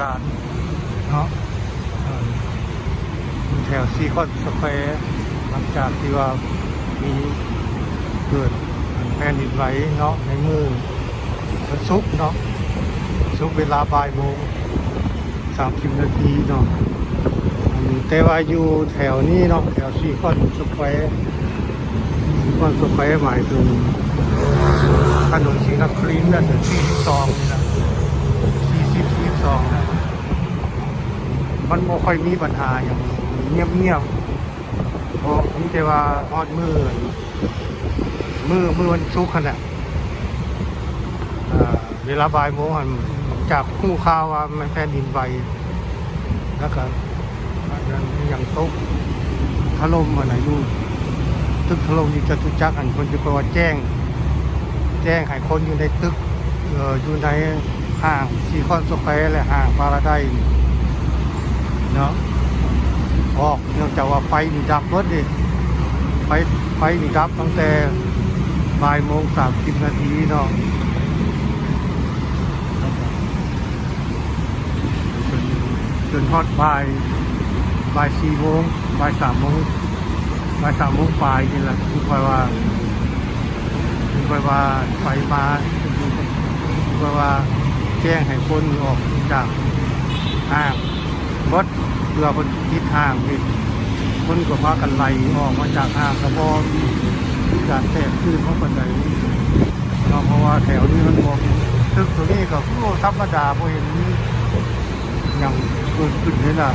ການເນາະ ເອີ ຢູ່ແຖວຊີຄອນສະແຄວ ຫຼັງຈາກທີ່ວ່າມີເກີດແຜ່ນດິນໄຫວເນາະ ໃນມື້ວັນສຸກເນາະ ສຸກເວລາບ່າຍໂມງສາມສິບນາທີເນາະ ອັນນີ້ ແຕ່ວ່າຢູ່ແຖວນີ້ເນາະ ແຖວຊີຄອນສະແຄວ ຊີຄອນສະແຄວ ໝາຍເຖິງຖະໜົນສີນະຄະລິນນະ ສີ່ສິບສອງນີ້ນະ ສີ່ສິບ ສີ່ສິບສອງນະ ມັນບໍ່ຄ່ອຍມີບັນຫາຫຍັງ ງຽບໆ ເພາະມີແຕ່ວ່າຮອດມື້ ມື້ ມື້ວັນສຸກຫັ້ນແຫຼະ ເອີ ເວລາບ່າຍໂມງຫັ້ນ ຈາກຮູ້ຂ່າວວ່າມັນແຜ່ນດິນໄຫວ ແລ້ວກະອັນນັ້ນອີ່ຫຍັງຕົກຖະຫຼົ່ມຫັ້ນນະ ຢູ່ຕຶກຖະຫຼົ່ມຢູ່ຈະຕຸຈັກຫັ້ນ ເພິ່ນຈຶ່ງຄ່ອຍວ່າແຈ້ງ ແຈ້ງໃຫ້ຄົນຢູ່ໃນຕຶກ ເອີ ຢູ່ໃນຫ້າງຊີຄອນສະແຄວ ແລະ ຫ້າງພາລາໄດເນາະ ອອກ ເນື່ອງຈາກວ່າໄຟນີ້ດັບເບິດເດ້ ໄຟ ໄຟນີ້ດັບຕັ້ງແຕ່ບ່າຍໂມງສາມສິບນາທີເນາະ ຈົນ ຈົນຮອດບ່າຍ ບ່າຍສີ່ໂມງ ບ່າຍສາມໂມງ ບ່າຍສາມໂມງປາຍນີ້ແຫຼະ ຄືຂ້ອຍວ່າ ຄືຂ້ອຍວ່າໄຟມາ ຄືຂ້ອຍວ່າແຈ້ງໃຫ້ຄົນອອກຈາກຫ້າງເບິດ ເພື່ອເພິ່ນປິດຫ້າງນີ້ ຄົນກໍພາກັນໄຫຼອອກມາຈາກຫ້າງ ກໍບໍ່ມີການແຕກຕື່ນເທົ່າປານໃດເນາະ ເພາະວ່າແຖວນີ້ມັນບໍ່ ຕຶກໂຕນີ້ກໍຄືທຳມະດາ ບໍ່ເຫັນມີຫຍັງເກີດຂຶ້ນເລີຍນະ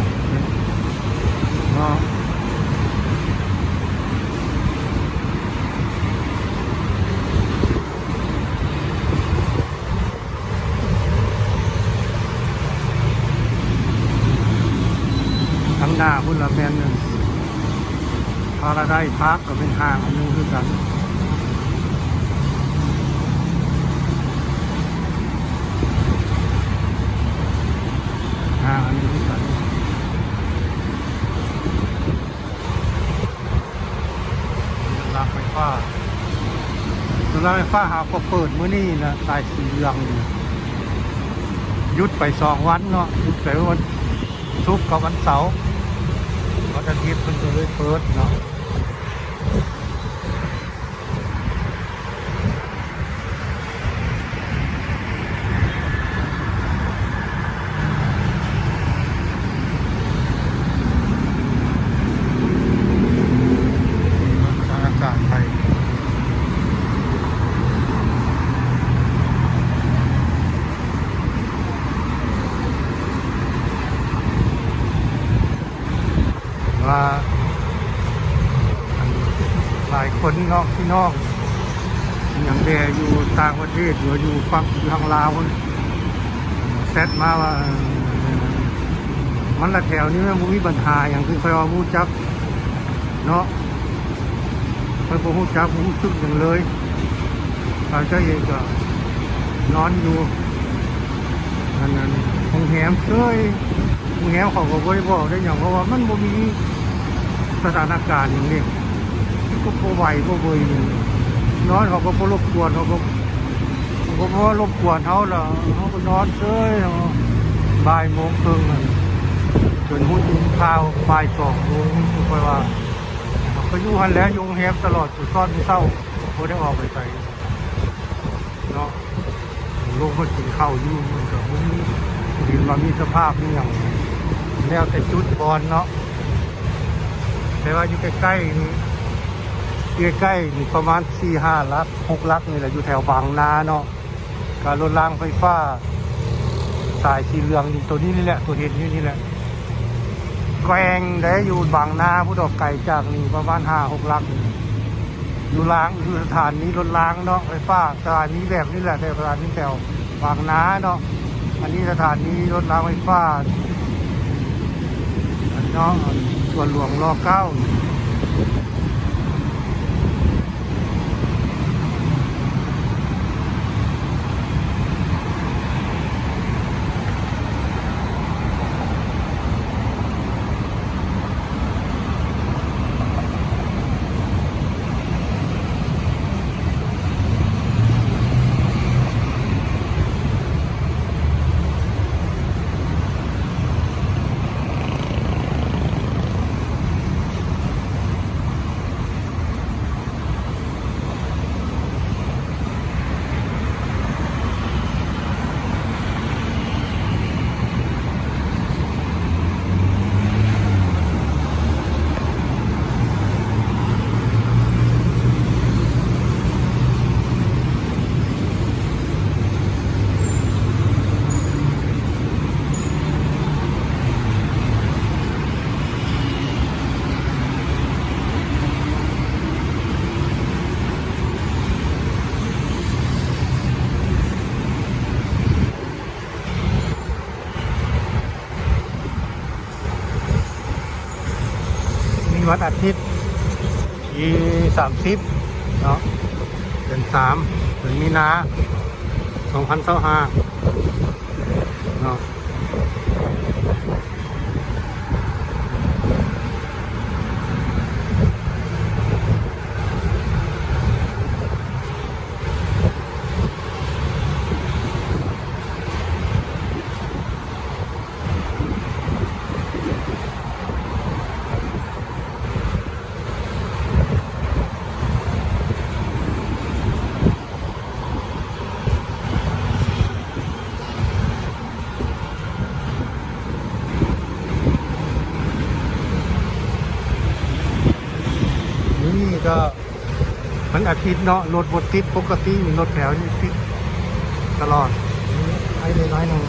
ເນາະ. ທາງໜ້າພຸ້ນລະແມ່ນພາລາໄດພາກ ກໍເປັນຫ້າງອັນໜຶ່ງຄືກັນ ຫ້າງອັນໜຶ່ງຄືກັນ. ລາງໄຟຟ້າ ລາງໄຟຟ້າຫາກໍເປີດມື້ນີ້ນະ ສາຍສີເຫຼືອງນີ້ ຢຸດໄປສອງວັນເນາະ ຢຸດໄປວັນສຸກກັບວັນເສົາ ວັນອາທິດເພິ່ນກໍເລີຍເປີດເນາະ. ສະຖານະການໄທ ວ່າ ອັນ ຫຼາຍຄົນເນາະ ພີ່ນ້ອງຫຍັງແດ່ຢູ່ຕ່າງປະເທດ ຫຼືວ່າຢູ່ຝັ່ງ ຢູ່ທາງລາວພຸ້ນ ແຊັດມາວ່າ ມັນລະແຖວນີ້ມັນບໍ່ມີບັນຫາຫຍັງ ຄືຂ້ອຍວ່າຮູ້ຈັກເນາະ ຂ້ອຍບໍ່ຮູ້ຈັກ ບໍ່ຮູ້ສຶກຫຍັງເລີຍ ຂ້າພະເຈົ້າເອງກໍນອນຢູ່ ອັນນັ້ນ ໂຮງແຮມເຊີຍ ໂຮງແຮມເຂົາກໍບໍ່ໄດ້ບອກໄດ້ຫຍັງ ເພາະວ່າມັນບໍ່ມີສະຖານະການຫຍັງເດ້ ມັນກໍບໍ່ໄຫວບໍ່ເວີຍຫຍັງ ນອນເຂົາກໍບໍ່ລົບກວນ ເຂົາກໍ ເຂົາກໍບໍ່ມາລົບກວນເຮົາ ແລ້ວເຮົາກໍນອນເຊີຍ ບ່າຍໂມງເຄິ່ງນັ້ນ ຈົນຮູ້ຕື່ນຂ່າວບ່າຍສອງໂມງ ຂ້ອຍວ່າ ເຮົາກໍຢູ່ຫັ້ນແຫຼະ ຢູ່ໂຮງແຮມຕະຫຼອດ ຈົນຊອດມື້ເຊົ້າ ບໍ່ໄດ້ອອກໄປໃສເນາະ. ລົງມາກິນເຂົ້າຢູ່ ມັນກໍບໍ່ມີ ເຫັນວ່າມີສະພາບມີຫຍັງ ແລ້ວແຕ່ຈຸດບ່ອນເນາະ ແຕ່ວ່າຢູ່ໃກ້ໆນີ້ ໃກ້ໆນີ້ປະມານສີ່ຫ້າຫຼັກ ຫົກຫຼັກນີ້ແຫຼະ ຢູ່ແຖວບາງນາເນາະ ກະລົດລາງໄຟຟ້າສາຍສີເຫຼືອງນີ້ ໂຕນີ້ນີ້ແຫຼະ ໂຕເຫັນຢູ່ນີ້ແຫຼະ ແກວ່ງໄດ້ຢູ່ບາງນາພຸ້ນດອກ ໄກຈາກນີ້ປະມານຫ້າຫົກຫຼັກນີ້ ຢູ່ລາງ ຢູ່ສະຖານນີລົດລາງເນາະ ໄຟຟ້າ ສະຖານນີແບບນີ້ແຫຼະ ແຕ່ສະຖານນີແຖວບາງນາເນາະ ອັນນີ້ສະຖານນີລົດລາງໄຟຟ້າເນາະ ສວນຫຼວງ ລ ເກົ້າ. ເ ວັນອາທິດທີສາມສິບເນາະ ເດືອນສາມ ເດືອນມີນາ ສອງພັນຊາວຫ້າເນາະ. ມື້ນີ້ກໍວັນອາທິດເນາະ ລົດບໍ່ຕິດ ປົກກະຕິນີ້ລົດແຖວນີ້ຕິດຕະຫຼອດ ໄປໄດ້ໜ້ອຍໜຶ່ງ.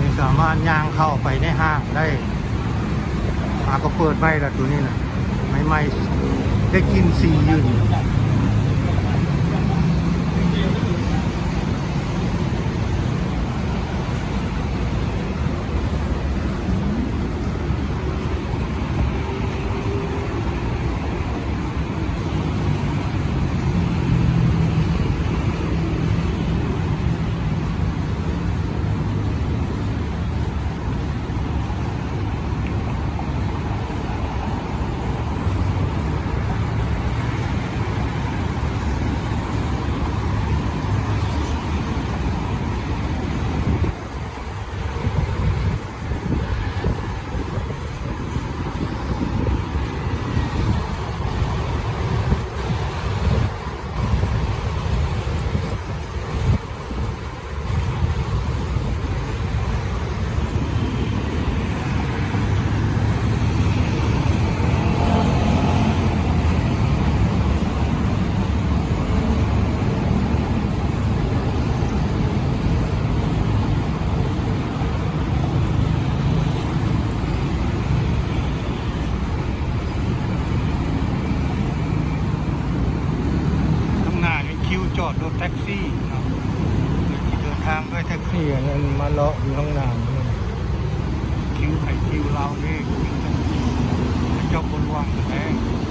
ນີ້ສາມາດຍ່າງເຂົ້າໄປໃນຫ້າງໄດ້ ອ່າ ກໍເປີດໃໝ່ລະ ໂຕນີ້ນະ ໃໝ່ໆ ໄດ້ກິ່ນສີຢູ່ນີ້. ຂ້າງໜ້ານີ້ຄິວຈອດລົດແທັກຊີເນາະ ເພິ່ນຊິເດີນທາງດ້ວຍແທັກຊີ ອັນນັ້ນມາເລາະຢູ່ຂ້າງໜ້ານີ້ ຄິວໃຜຄິວລາວເດ້ ເຂົາເຈົ້າບໍ່ລວມກັນແລ້ວ.